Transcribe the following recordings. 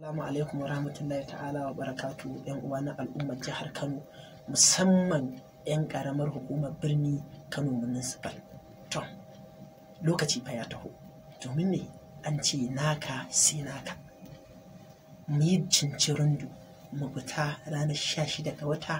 Assalamu alaikum wa rahmatullahi ta'ala wa barakatu yan uwa na al'ummar jihar Kano, musamman 'yan karamar hukumar birni Kano Municipal. To, lokaci fa ya taho. Domin me an ce naka sai naka. Mu yi cincirundu mu fita ranar 16 ga wata,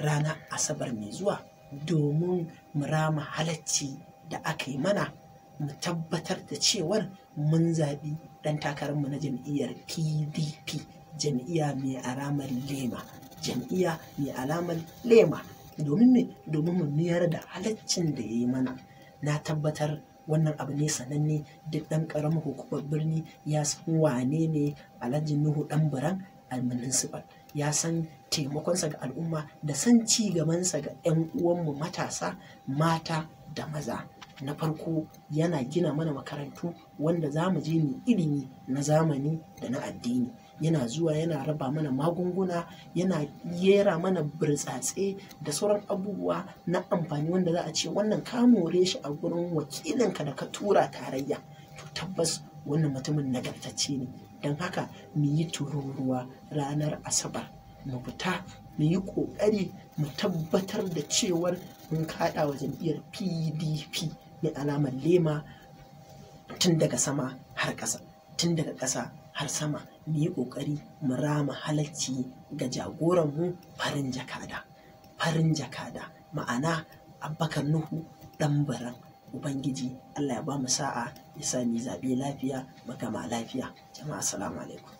ranar Asabar mai zuwa, domin mu rama halacci da aka yi mana, mu tabbatar da cewar mun zaɓi ɗan takararmu na jam'iyyar PDP, jam'iyya mai alamar lema, jam'iyya mai alamar lema. Domin me? Domin mu mayar da halaccin da ya yi mana. Na tabbatar wannan abu ne sananne, duk ɗan ƙaramar hukumar birni ya san wane ne Alhaji Nuhu Ɗanburan al-Municipal. Ya san taimakonsa ga al'umma da san ci gabansa ga 'yan uwanmu matasa, mata da maza. Na farko, yana gina mana makarantu wanda za mu je mu ilimi na zamani da na addini. Yana zuwa yana raba mana magunguna, yana yera mana burtsatse da sauran abubuwa na amfani wanda za a ce wannan ka more shi a gurin wakilinka da ka tura tarayya. To tabbas wannan mutumin nagartacce ne. Don haka mu yi tururuwa ranar Asabar, mu fita mu yi ƙoƙari mu tabbatar da cewar mun kaɗa wa jam'iyyar PDP mai alamar lema tun daga sama har ƙasa, tun daga ƙasa har sama. Mu yi ƙoƙari mu rama halacci ga jagoranmu farin jakada, farin jakada, ma'ana Abubakar Nuhu Ɗanburan. Ubangiji Allah ya ba mu sa'a, ya sa mu zaɓe lafiya, mu gama lafiya. Jama'a, assalamu alaikum.